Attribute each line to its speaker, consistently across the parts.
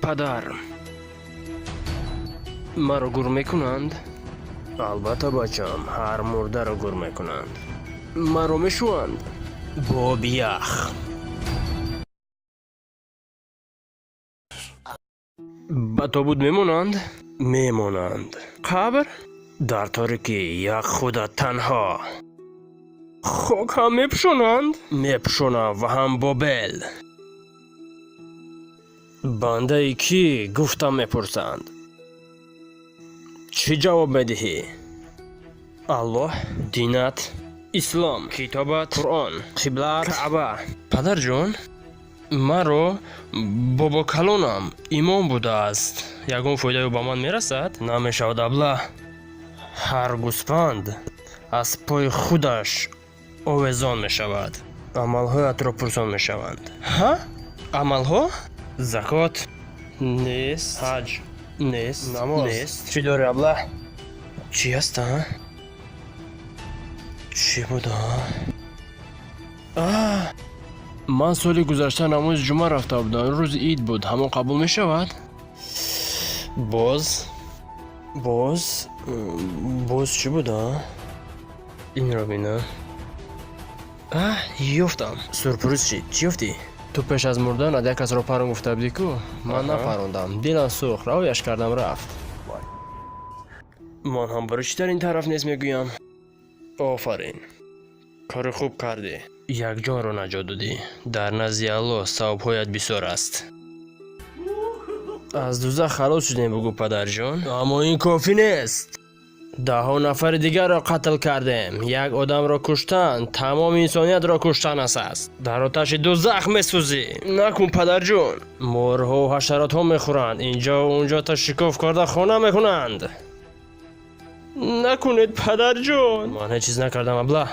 Speaker 1: Падар, маро гур мекунанд? Албатта, бачам, ҳар мурдаро гур мекунанд. Маро мешӯянд? Бо оби ях. Ба тобут мемонанд? Мемонанд. Қабр? Дар торикӣ, як худат танҳо. Хок ҳам мепӯшонанд? Мепӯшонам ва ҳам бо бел. Бандаи кӣ гуфтам мепурсанд. Чӣ ҷавоб медиҳӣ? Аллоҳ, динат, ислом, китобат, Қуръон, қиблаат, Каъба. Падарҷон, маро бобокалонам имом будааст. Ягон фоидаё ба ман мерасад? Намешавад, аблаҳ. Ҳар гӯспанд аз пои худаш овезон мешавад. Амалҳоятро пурсон мешаванд. Ҳа? Амалҳо? Закот? Нест. Ҳаҷ? Нест. Намоз? Нест. Чӣ дорӣ, аблаҳ? Чӣ аст, а? Чӣ буда? А? Ман соли гузашта намози ҷумъа рафта будам. Рӯзи ид буд. Ҳамон қабул мешавад? Боз? Боз? Боз чӣ буда? Инро бина. А, ёфтам. Сюрприз чӣ? Чӣ ёфтӣ? Ту пеш аз мурдан як касро парон гуфта будӣ ку? Ман напарондам. Дилам сӯхт, раҳояш кардам, рафт. Ман ҳам барои чӣ дар ин тараф нест мегӯям? Офарин. Кори хуб кардӣ. Як ҷонро наҷот додӣ. Дар назди Аллоҳ савобҳоят бисёр аст. Аз дузах халос шудем, бугӯ, падарҷон. Аммо ин кофӣ нест. Даҳҳо нафари дигарро қатл кардем. Як одамро куштан тамоми инсониятро куштан аст. Дар оташи дузах месӯзӣ. Накун, падарҷон. Морҳову ҳашаротҳо мехӯранд. Инҷо унҷо та шикоф карда хона мекунанд. Накунед, падарҷон. Ман ҳеҷ чиз накардам, аблаҳ.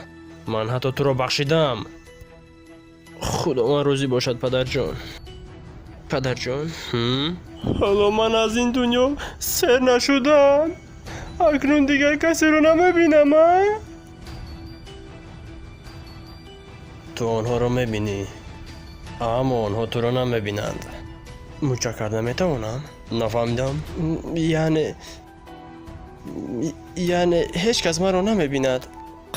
Speaker 1: Ман ҳатто туро бахшидам. Худо ман розӣ бошад, падарҷон. Падарҷон? Ҳоло ман аз ин дунё сер нашудам. Акнун дигар касеро намебинам, а? Ту онҳоро мебинӣ, аммо онҳо туро намебинанд. Мӯча карда метавонам? Нафаҳмидам. Яъне ҳеҷ кас маро намебинад.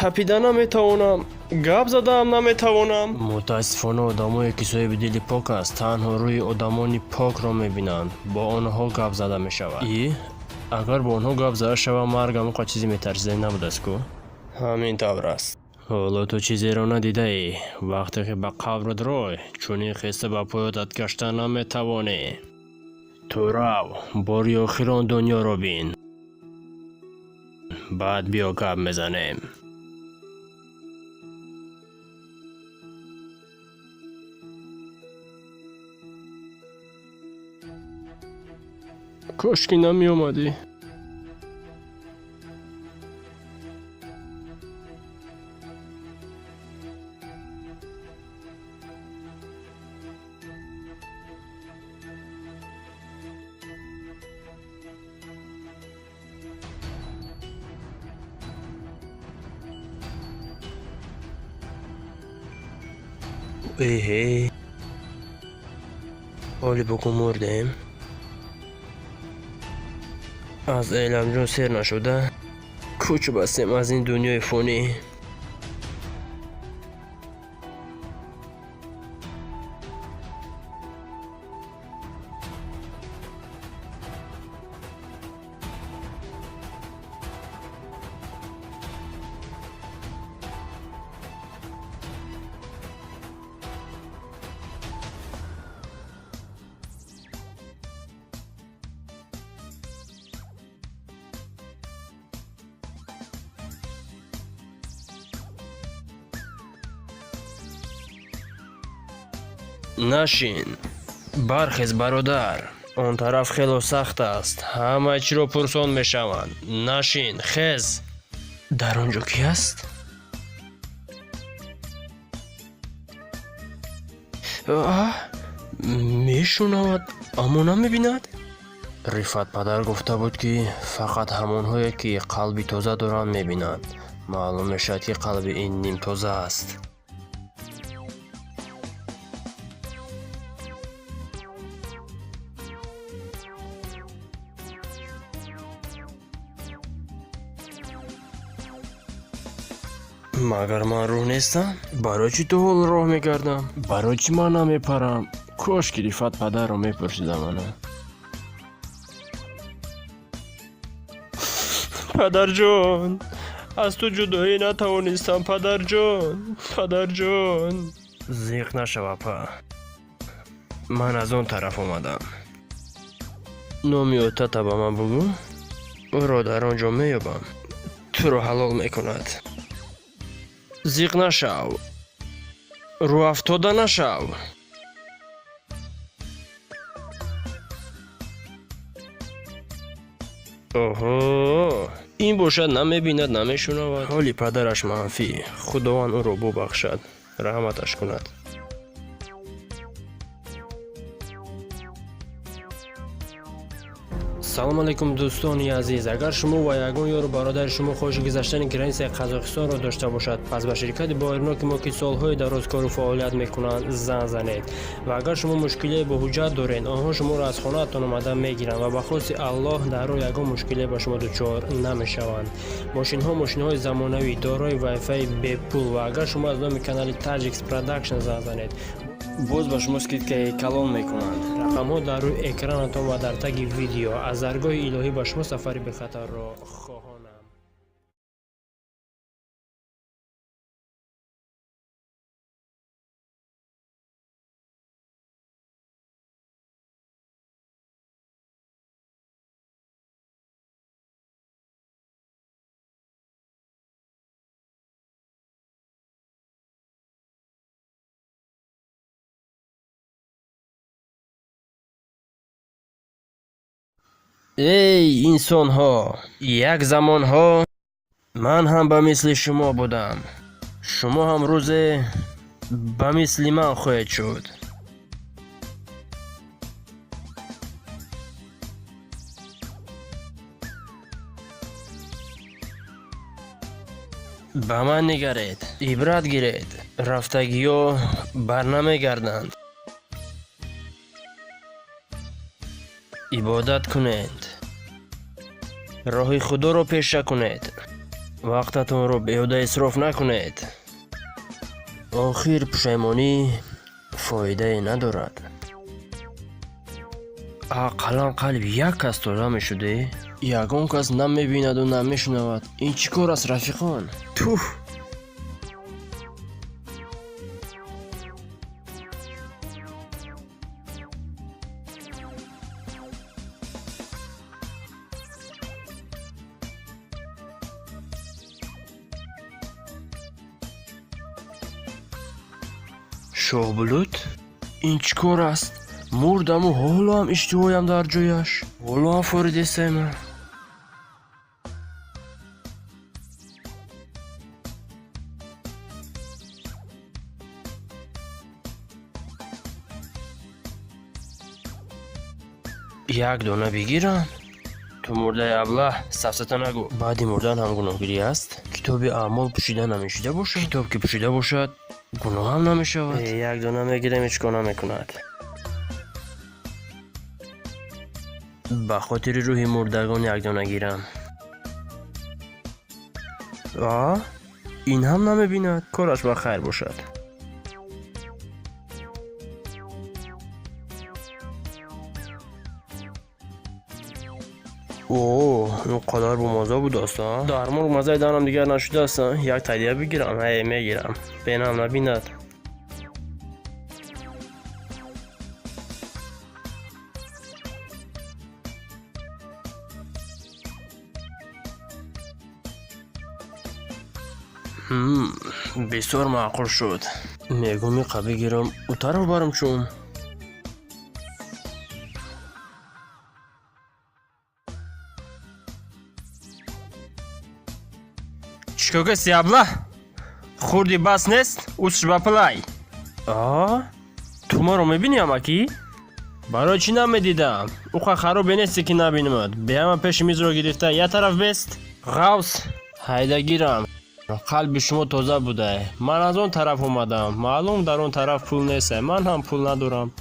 Speaker 1: Қапида наметавонам, гап задаам наметавонам. Мутаассифона, одамое ки соҳиби дили пок аст, танҳо рӯи одамони покро мебинанд. Бо онҳо гап зада мешавад. И агар бо онҳо гап зада шавад, маргам он қадр чизе метарсиданӣ набудааст ку? Ҳамин тавр аст. Ҳоло ту чизеро надидаӣ. Вақте ки ба қабрат рой, чунин хеста ба поётат гашта наметавонӣ. Ту рав, бори охир он дунёро бин. Баъд биё гап мезанем. Кошки намеомадӣ. Эҳе, ҳоли бугӯ мурдем. Аз эламҷон сер нашуда кӯч бастем аз ин дунёи фонӣ. Нашин, бархез, бародар. Он тараф хело сахт аст. Ҳама чиро пурсон мешаванд. Нашин, хез. Дар он ҷо кӣ аст? Мешунавад, аммо намебинад. Рифат падар гуфта буд, ки фақат ҳамонҳое ки қалби тоза доранд, мебинанд. Маълум мешавад, ки қалби ин нимтоза аст. Магар ман рӯҳ нестам? Барои чӣ то ҳол роҳ мегардам? Барои чӣ ман намепарам? Кош ки Рифат падарро мепурсидам ана. Падарҷон, аз ту ҷудоӣ натавонистам, падарҷон, падарҷон. Зиқ нашав, апа. Ман аз он тараф омадам. Номи отата ба ман бугӯ. Ӯро дар он ҷо меёбам. Туро ҳалол мекунад. Зиқ нашав. Рӯафтода нашав. Оҳо, ин бошад намебинад, намешунавад. Ҳоли падараш манфӣ. Худованд ӯро бубахшад, раҳматаш кунад. Салом алейкум, дӯстони азиз. Агар шумо ва ягон ёру бародари шумо хоҳиши гузаштани границаи Қазоқистонро дошта бошад, пас ба ширкати боирноки мо, ки солҳои дароз кору фаъолият мекунанд, занг занед. Ва агар шумо мушкилие бо ҳуҷҷат доред, онҳо шуморо аз хонаатон омада мегиранд ва ба хости Аллоҳ дар роҳ ягон мушкилие ба шумо дучор намешаванд. Мошинҳо мошинҳои замонавӣ, дорои вайфаи бепул, ва агар шумо аз номи канали Таҷикс Продакшн занг занед, боз ба шумо скидкаи калон мекунанд. Рақамҳо дар рӯи экранатон ва дар таги видео. Аз даргоҳи илоҳӣ ба шумо сафари бехатарро хоҳонам. Эй инсонҳо, як замонҳо ман ҳам ба мисли шумо будам. Шумо ҳам рӯзе ба мисли ман хоҳед шуд. Ба ман нигаред, ибрат гиред. Рафтагиҳо барнамегарданд. Ибодат кунед. Роҳи Худоро пеша кунед. Вақтатонро беҳуда исроф накунед. Охир пушаймонӣ фоидае надорад. Ақаллан қалби як кас тоза мешуде? Ягон кас на мебинаду на мешунавад. Ин чӣ кор аст, рафиқон? Туҳ! Шоҳбулут? Ин чӣ кор аст? Мурдаму ҳоло ҳам иштиҳоям дар ҷояш. Ҳоло ҳам форидестаема. Як дона бигирам? Ту мурдаи аблаҳ, сафсата нагӯ. Баъди мурдан ҳам гуноҳгирӣ аст? Китоби аъмол пӯшида намешида бошад? Китоб ки пӯшида бошад, гуноҳам намешавад. Як дона мегирам, ҳеҷ кор намекунад. Ба хотири рӯҳи мурдагон як дона гирам. А? Ин ҳам намебинад. Кораш ба хайр бошад. О, ин қадар бомазза будааст, а? Дар мурғ маззаи данам дигар нашудааст, а? Як тадия бигирам? Ҳе, мегирам. Бенам набинад. Бисёр маъқул шуд. Мегӯм иқа бигирам, ӯ тараф барам чун. Чикор кардӣ, аблаҳ? Хурди бас нест, усш ба пулай. А? Ту маро мебинӣ, амакӣ? Барои чӣ намедидам? Уқа харобе несте, ки набинамад. Беҳама пеши мизро гирифта, як тараф бест. Ғавс, ҳайда гирам. Қалби шумо тоза будае. Ман аз он тараф омадам. Маълум, дар он тараф пул несте. Ман ҳам пул надорам.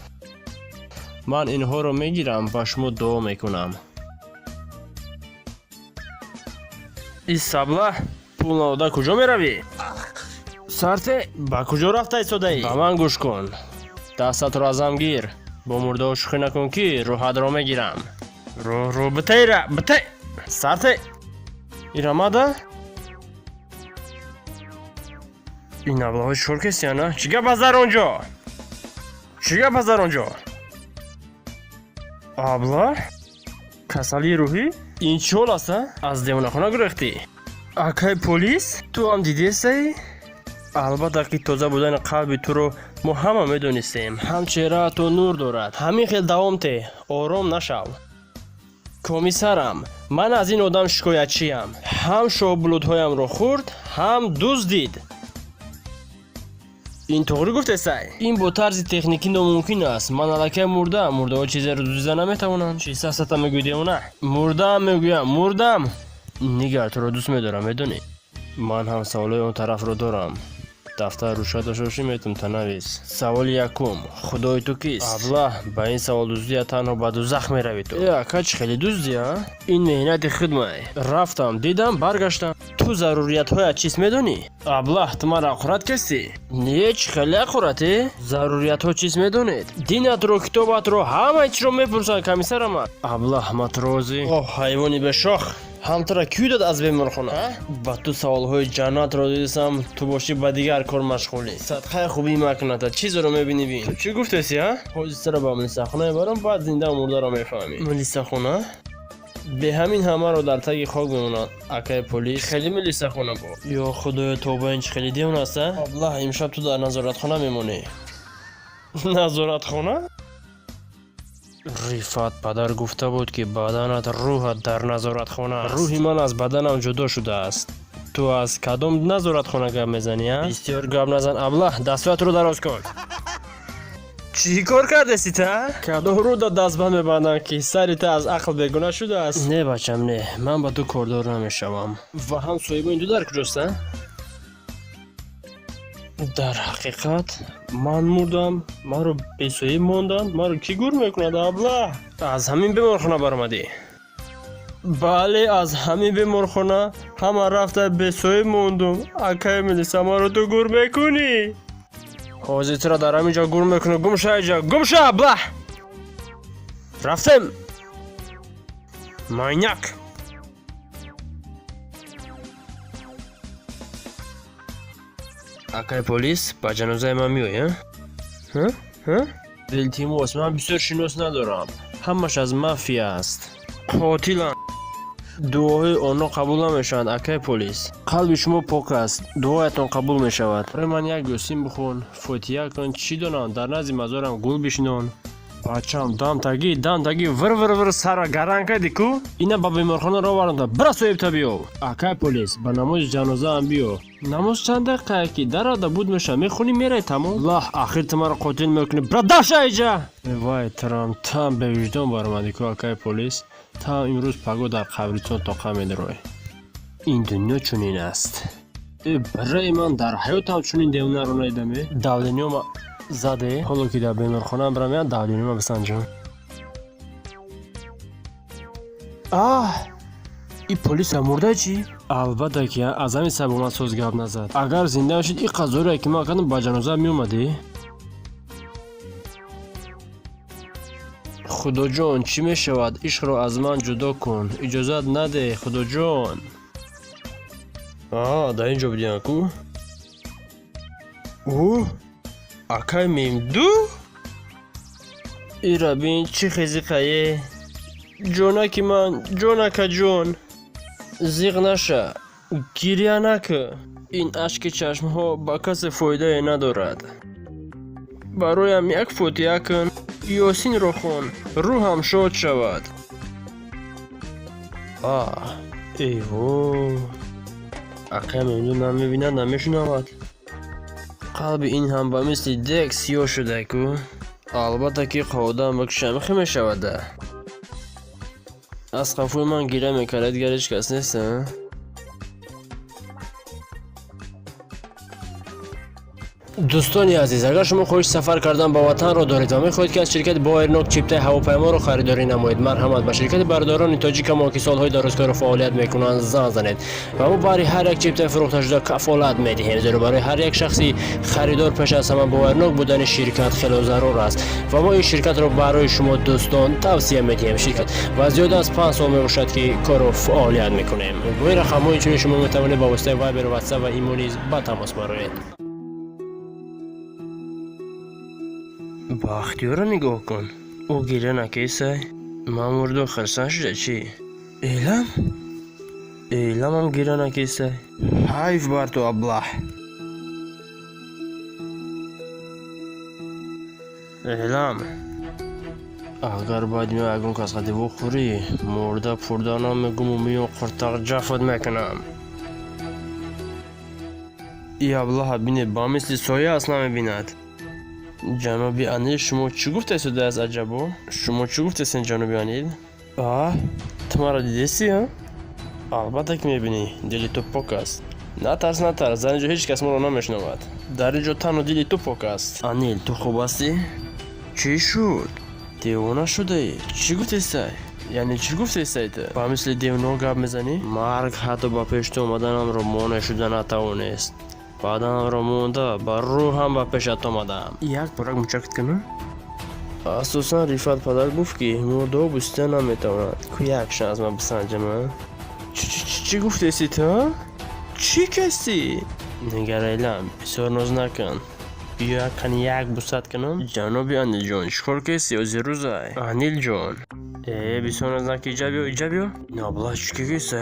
Speaker 1: Ман инҳоро мегирам, ба шумо дуо мекунам. Ис саблаҳ, пул надода куҷо меравӣ? Сарте, ба куҷо рафта истодаӣ? Ба ман гӯш кун, дастатро азам гир, бо мурдаҳо шӯхӣ накун, ки рӯҳатро мегирам. Рӯ битайра битай, сарте, ирамада. Ин аблаҳои чикор кестияна? Чӣ гап аст дар он ҷо? Чӣ гап аст дар он ҷо? Абла, касалии рӯҳӣ, ин чӣ ҳол аст? А аз девонахона гурехтӣ? Акай полис, ту ҳам дидестаӣ? Албатта, ки тоза будани қалби туро мо ҳама медонистем. Ҳам чеҳраато нур дорад. Ҳамин хел давом те, ором нашав. Комиссарам, ман аз ин одам шикоятчиям. Ҳам шоҳбулутҳоямро хӯрд, ҳам дуздид. Ин туғрӣ гуфтесай? Ин бо тарзи техникӣ номумкин аст. Ман аллакай мурдаам, мурдаҳо чизеро дуздида наметавонанд. Чӣ сасата мегӯӣ, девона? Мурдаам, мегӯям, мурдам. Нигар, туро дӯст медорам, медонӣ? Ман ҳам саволҳои он тарафро дорам. Дафтар рӯша дошта бошӣ, метум танавис. Саволи якум: худои ту кист? Аблаҳ, ба ин савол дуздия танҳо ба дузах меравӣ ту. Э, ака, чӣ хеле дуздӣ, а? Ин меҳнати хидмай. Рафтам, дидам, баргаштам. Ту заруриятҳоят чист, медонӣ? Аблаҳ, ту маро ақурат кестӣ? Не, чӣ хеле ақурат, э? Заруриятҳо чист, медонед? Динатро, китобатро, ҳамаи чиро мепурсанд, комиссарама. Аблаҳ, матрозӣ. Оҳ, ҳайвони бешох, ҳамтара кӣ дод аз беморхона? Ба ту саволҳои ҷаннатро дидисам, ту бошӣ ба дигар кор машғулӣ. Садқаи хубӣ макуната, чизеро мебинӣ, бин. Ту чӣ гуфтеси, а? Ҳозир ба милисахона мебарам, баъд зинда мурдаро мефаҳмӣ. Милисахона? Бе ҳамин ҳамаро дар таги хок мемонад. Акай полис, хеле милисахона бо. Ё худоё, тоба, ин чӣ хеле девон аст, а? Аблаҳ, имшаб ту дар назоратхона мемонӣ. Назоратхона? Рифат падар гуфта буд, ки баданат, рӯҳат дар назоратхона аст. Рӯҳи ман аз баданам ҷудо шудааст. Ту аз кадом назоратхона гап мезанӣ, а? Бисёр гап назан, аблаҳ, дастҳоятро дароз кун. Чӣ кор кардеси та? Кадом рӯда дастбанд мебандам, ки сари та аз ақл бегуна шудааст? Не, бачам, не, ман ба ту кордор намешавам. Ва ҳам соҳибони ду дар куҷост, а? Дар ҳақиқат ман мурдам, маро бесоҳиб монданд, маро кӣ гур мекунад? Аблаҳ, аз ҳамин беморхона баромадӣ? Бале, аз ҳамин беморхона ҳама рафта, бесоҳиб мондум. Акай милиса, маро ту гур мекунӣ? Ҳозир туро дар ҳамин ҷо гур мекунам. Гум ша иҷо, гум ша, аблаҳ. Рафтем, маньяк. Акай полис, ба ҷанозаи ман меоӣ? Илтимос, ман бисёр шинос надорам, ҳамаш аз мафия аст, қотиланд. Дуоҳои онҳо қабул намешаванд. Акай полис, қалби шумо пок аст, дуоятон қабул мешавад. Барои ман як ёсин бихон, фотиҳа кун, чӣ донам, дар назди мазорам гул бишинон. Бачам, дам таги, дам таги, вир вир вир, сара гаран кардӣ ку. Ина ба беморхона роваранда, бира, соҳибта биёв. Акай полис, ба намози ҷанозаам биё. Намоз чанд дақиқае, ки дарада буд меша, мехонӣ, мерай, тамом. Лаҳ, ахир ту маро қотил мекунӣ. Бира, даша иҷа. Вай, трам там бевиҷдон баромадӣ ку, акай полис. Там имрӯз паго дар қабристон тоқа медарой. Ин дунё чунин аст. Э, барои ман дар ҳаётам чунин девонаро надидам. Э, давлениёма заде. Ҳоло ки дар беморхонаам бирам, я давлениёма бисанҷам. Аҳ, и полиса мурда чӣ? Албатта, ки аз ҳамин сабаб ман соз гап назад. Агар зинда мешуд, и қазорие ки ман кардам, ба ҷаноза меомадӣ. Худоҷон, чӣ мешавад, ишқро аз ман ҷудо кун, иҷозат надеҳ, худоҷон. А, дар ин ҷо будиам ку. Ӯ, акай мемду, ира бин, чӣ хезиқае. Ҷонаки ман, ҷонакаҷон, зиқ наша, гиря накӯ. Ин ашки чашмҳо ба касе фоидае надорад. Бароям як фотиҳа кун, ёсинро хон, рӯҳам шод шавад. А, эй вой, акай мемду намебинад, намешунавад. Қалби ин ҳам ба мисли дег сиёҳ шуда ку. Албатта, ки қоодам бикушам, хе мешавада. Аз қафои ман гиря мекарда, дигар ҳеҷ кас нест, а? Дӯстони азиз, агар шумо хоҳиши сафар кардан ба ватанро доред ва мехоҳед, ки аз ширкати Боварнок чиптаи ҳавопайморо харидорӣ намоед, марҳамат, ба ширкати бародарони тоҷикамон, ки солҳои дароз кору фаъолият мекунанд, занг занед ва мо баҳри ҳар як чиптаи фурӯхташуда кафолат медиҳем, зеро барои ҳар як шахси харидор пеш аз ҳама боварнок будани ширкат хело зарур аст ва мо ин ширкатро барои шумо дӯстон тавсия медиҳем. Ширкат ва зиёда аз 5 сол мебошад, ки кору фаъолият мекунем. Бо ин рақамҳо инчунин шумо метавонед ба воситаи Вайбер, Ватсап ва Имо низ ба тамос бароед. Бахтиёрро нигоҳ кун, ӯ гиря накесай. Ман мурдум, хирсан шуда чӣ? Элам, эламам гиря накесай. Ҳайф бар ту, аблаҳ. Элам, агар баъди ман ягон кас қади вохӯрӣ, мурда пурда намегуму миён қуртақ ҷафот мекунам. И аблаҳа бине, ба мисли соя аст, намебинад. Ҷаноби Анил, шумо чӣ гуфтесудааст? Аҷабо, шумо чӣ гуфтесен, ҷаноби Анил? А ту маро дидеси? А, албатта ки мебинӣ, дили ту пок аст. Натарс, натарс, дар ин ҷо ҳеҷ кас моро намешунавад. Дар ин ҷо танҳо дили ту пок аст. Анил, ту хуб ҳастӣ? Чӣ шуд, девона шудаӣ? Чӣ гуфтесай? Яъне чӣ гуфтесай? Ту ба мисли девонаҳо гап мезанӣ. Марг ҳатто ба пеши ту омаданамро монеъ шуда натавонист. Баданамро монда, ба рӯҳам ба пешат омадам. Як порак мучакт кунам. Асосан Рифат падар гуфт, ки мурдаҳо бусида наметавонанд. Ку як шанс ман бисанҷам. Чӣ гуфтеси ту? Чӣ касӣ? Нигар, Элам, бисёр ноз накун. Биё, як кани як бусат кунам. Ҷаноби Анилҷон, чӣ кор кеси? Ози рӯзай, Анилҷон. Э, бисёр ноз наки, иҷа биё, иҷа биё. Набла, чӣ кеса?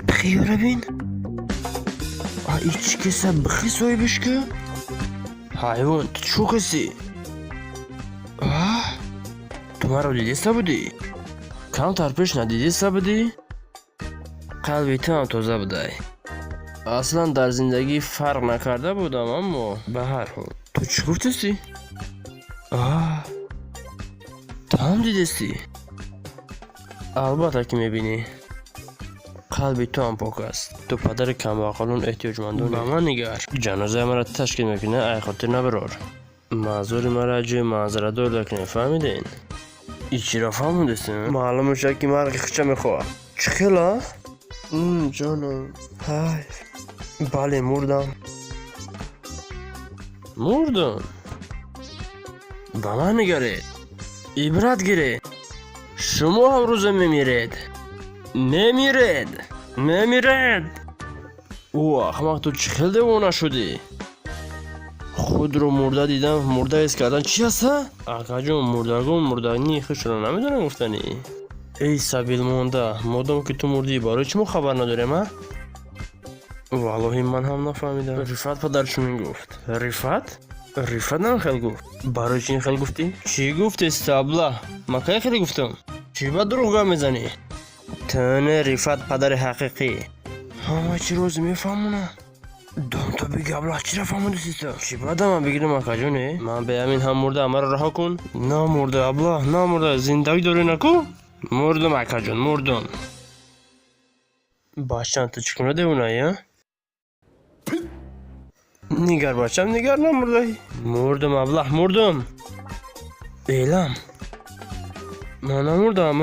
Speaker 1: Бихиёра бин. А и чӣ кеса? Бихи, соҳибиш ку. Ҳайвон, ту чӣ каси? Ту маро дидеста будӣ? Камтар пеш надидеста будӣ? Қалби туам тоза будай. Аслан дар зиндагӣ фарқ накарда будам, аммо ба ҳар ҳол, ту чӣ гуфтестӣ? Туам дидестӣ? Албатта ки мебинӣ, қалби туам пок аст. Ту падари камбағалон, эҳтиёҷмандон. Ба ман нигар, ҷанозаи маро ташкил мекунӣ, ай хотир набирор. Манзури маро ҷои манзарадор накунем, фаҳмиден? И чиро фаҳмондестем? Маълум мешавад, ки марги хича мехоҳад. Чӣ хела, ҷонам? Ҳайф. Бале, мурдам, мурдам. Ба ман нигаред, ибрат гиред. Шумо ҳам рӯзе мемиред, мемиред, мемиред. Ӯ ахмақ, ту чӣ хел девона шудӣ? Худро мурда дидан, мурда ҳис кардан чи аст? Акаҷон, мурдагон мурдагии худшонро намедонанд гуфтанӣ. Эй сабилмонда, модом ки ту мурдӣ, барои чӣ мо хабар надорем? А валлоҳи, ман ҳам нафаҳмидам. Рифат падар чунин гуфт. Рифат, Рифат нам хел гуфт. Барои чӣ ин хел гуфтӣ? Чӣ гуфтест, абла? Ман кай хеле гуфтам? Чӣ ба дурӯғ гап мезанӣ? Ту не Рифат падари ҳақиқӣ. Ҳама чӣ рози мефаҳмонам. Дом то биги, аблаҳ, чира фаҳмодисти ту? Чӣ бада ман бигирам, акаҷоне? Ман беамин ҳам мурда, маро раҳо кун. Намурда, аблаҳ, намурда. Зиндагӣ дорӣ наку. Мурдум, акаҷон, мурдум. Бачам, ту чӣ куна девонаӣ? А нигар, бачам, нигар, намурдаӣ. Мурдум, аблаҳ, мурдум. Элам, ман намурдаам.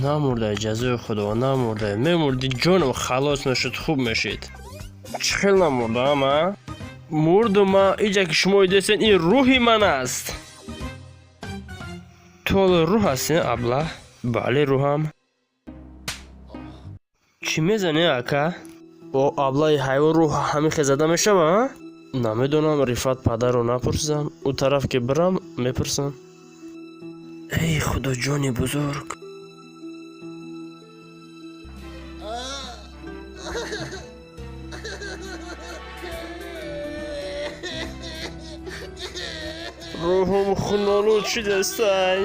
Speaker 1: Намурдаи, ҷазои худо, намурдаи. Мемурдӣ, ҷонам халос мешуд, хуб мешид. Чӣ хел намурдаам? А мурдум ма. Иҷа ки шумо идесен, ин рӯҳи ман аст. Ту ҳоло рӯҳ ҳастӣ, аблаҳ? Бале, рӯҳам. Чӣ мезанӣ, ака? О аблаи ҳайвон, рӯҳ ҳамин хел зада мешава? Намедонам, Рифат падарро напурсидам. Ӯ тараф ки бирам, мепурсам. Эй худоҷони бузург! Рӯҳум хунолуд шудастай.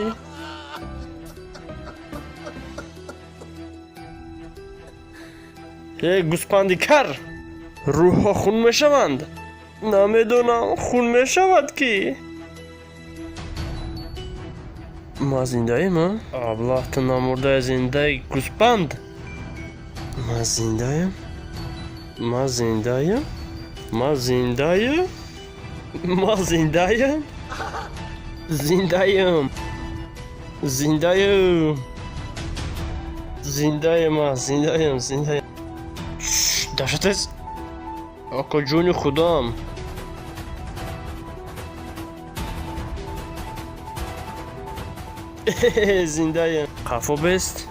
Speaker 1: Э гӯспанди кар, рӯҳҳо хун мешаванд? Намедонам, хун мешавад ки. Ман зиндаем? Аблаҳ, ту намурдаи, зиндаи, гӯспанд. Ман зиндаем, ман зиндаем, ман зиндаем. Ман зиндаям? Зиндаям. Зиндаям. Зиндаям, а, зиндаям, зиндаям. Даша тез. Ака ҷони худам. Зиндаям. Қафо бест.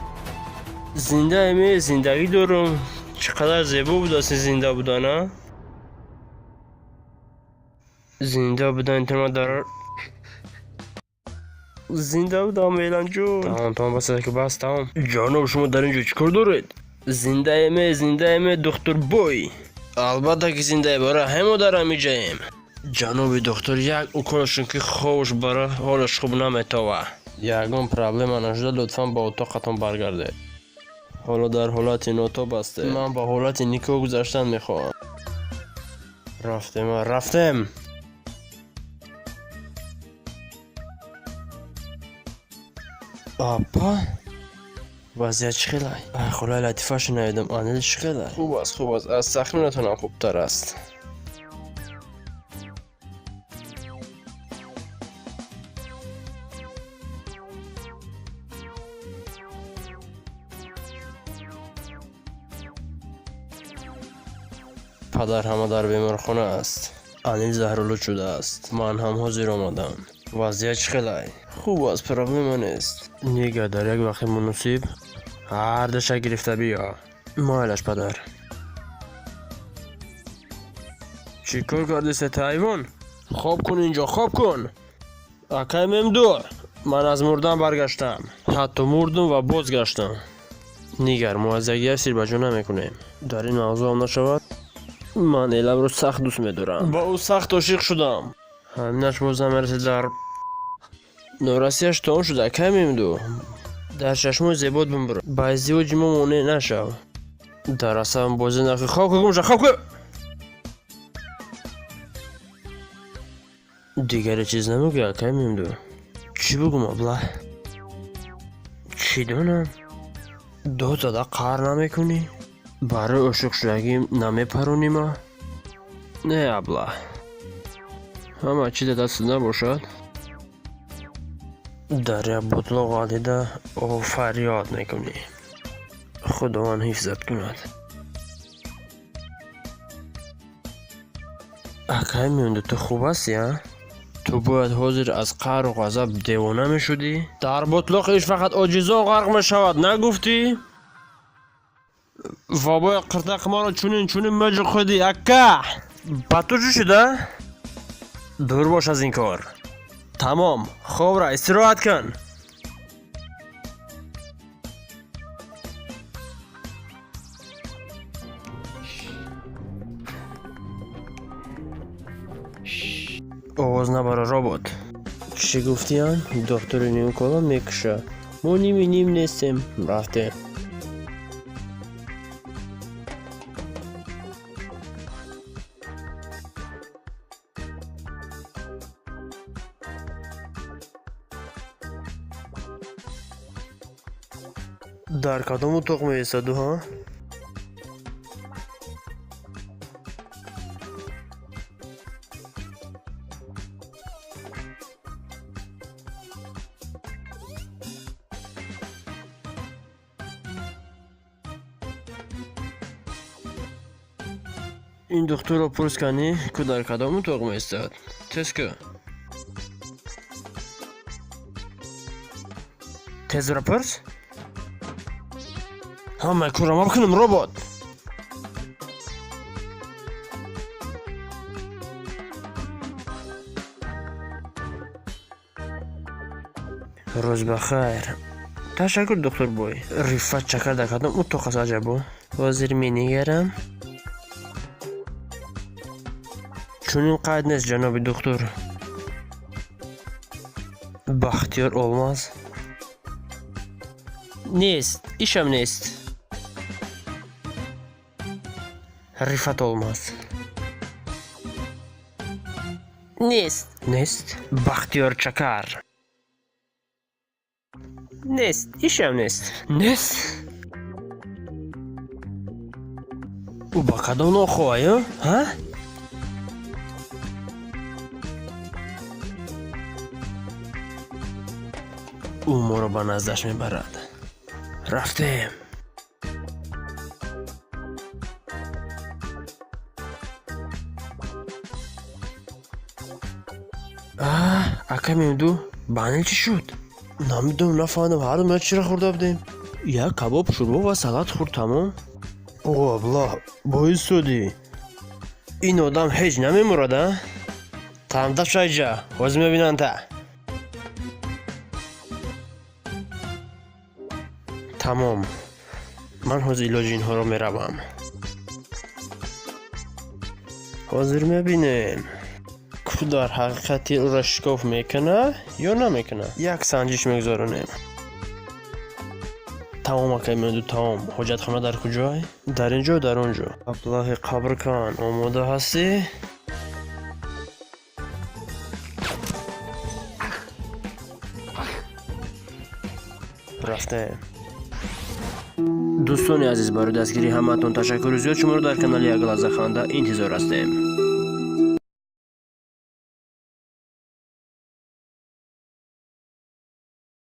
Speaker 1: Зиндаям, е, зиндагӣ дорам. Чӣ қадар зебо будааст ин зинда будан, а? Зинда будан тема дар зинда будам, Эланҷон. Тамом, тамом, бас, ки бас, тамом. Ҷаноб, шумо дар ин ҷо чӣ кор доред? Зиндаем, е, зиндаем, е, духтур бой. Албатта ки зиндаем, бара ҳамо дар ҳамиҷаем. Ҷаноби духтур, як уколашон ки ховш бара ҳолаш хуб наметова. Ягон проблема нашуда, лутфан ба утоқатон баргардед. Ҳоло дар ҳолати нотоб ҳастед. Ман ба ҳолати никоҳ гузаштан мехоҳам. Рафтем, рафтем. Апа, вазъият чӣ хелай? Ай, холаи Латифа шунавидам, Анил чӣ хелай? Хуб аст, хуб аст, аз тахминатонам хубтар аст. Падар ҳама дар беморхона аст. Анил заҳролуд шудааст. Ман ҳам ҳозир омадам. Вазъият чӣ хелай? Хуб аст, проблема нест. Нига, дар як вақти муносиб ҳар душа гирифта биё. Майлаш, падар. Чӣ кор кардӣ, сета ҳайвон? Хоб кун инҷо, хоб кун. Акай Мемду, ман аз мурдан баргаштам. Ҳатто мурдум ва бозгаштам. Нигар, мо аз якдигар сир ба ҷо намекунем. Дар ин мавзӯъ нашавад. Ман Эламро сахт дӯст медорам. Ба ӯ сахт ошиқ шудам. Ҳаминаш боз намерасид дар норасияш то он шуд, акай Мемду. Дар чашмои зебот бимбур. Ба издивоҷи мо монеъ нашав. Дар асабам бозӣ накун. Хоб кун, гумша, хоб кун. Дигаре чиз намегӯӣ, акай Мемду? Чӣ бугум, абла? Чӣ донам? Дод зада қаҳр намекунӣ? Барои ошиқшудагим намепаронӣ ма? Не, абла. Ҳама чизе дастат набошад. Дар як бутлоқ ғалтида фарёд мекунӣ. Худованд ҳифзат кунад. Акай Мемду, ту хуб ҳастӣ, а? Ту бояд ҳозир аз қаҳру ғазаб девона мешудӣ? Дар бутлоқ иш фақат оҷизон ғарқ мешавад, нагуфтӣ? Ва бояд қиртақи маро чунин чунин меҷухидӣ, ака! Ба ту чӣ шуда? Дур бош аз ин кор. Тамом, хобра, истироҳат кун. Овоз набара, робот. Чӣ гуфтиям? Духтури нимкола мекуша. Мо ними ним нестем. Рафтем. Дар кадом утоқ меистаду, ҳа? Ин духтурро пурс канӣ, ку дар кадом утоқ меистад? Тез ку. Тезро пурс? Ҳамаи корро ман бикунам, робот. Рӯз ба хайр. Ташаккур, духтурбой. Рифат Чакар дар кадом утоқ аст, аҷабо? Ҳозир менигарам. Чунин қайд нест, ҷаноби духтур. Бахтиёр Олмаз нест, ишам нест. Рифат Олмаз нест, нест. Бахтиёр Чакар нест, ишам нест, нест. Ӯ ба кадом нохоҳаю, ҳа? Ӯ моро ба наздаш мебарад. Рафтем. Ака Мемду, банил чӣ шуд? Намедонам, нафаҳмидам, ҳар ду чиро хӯрда будем? Як кабоб, шӯрбо ва салат хӯрд, тамом. О, аблаҳ, боистодӣ. Ин одам ҳеҷ намемурад, а? Тамда шайҷа, ҳозир мебинанд та. Тамом. Ман ҳозир илоҷи инҳоро меравам. Ҳозир мебинем. Ку дар ҳақиқат тир ӯро шикоф мекунад ё намекунад? Як санҷиш мегузаронем. Тамом, акай Мемду, тамом. Ҳоҷатхона дар куҷой? Дар ин ҷо, дар он ҷо. Аблаҳи қабркан, омода ҳастӣ? Рафтем. Дӯстони азиз, барои дастгирии ҳамаатон ташаккури зиёд. Шуморо дар канали Як лаҳза ханда интизор ҳастем.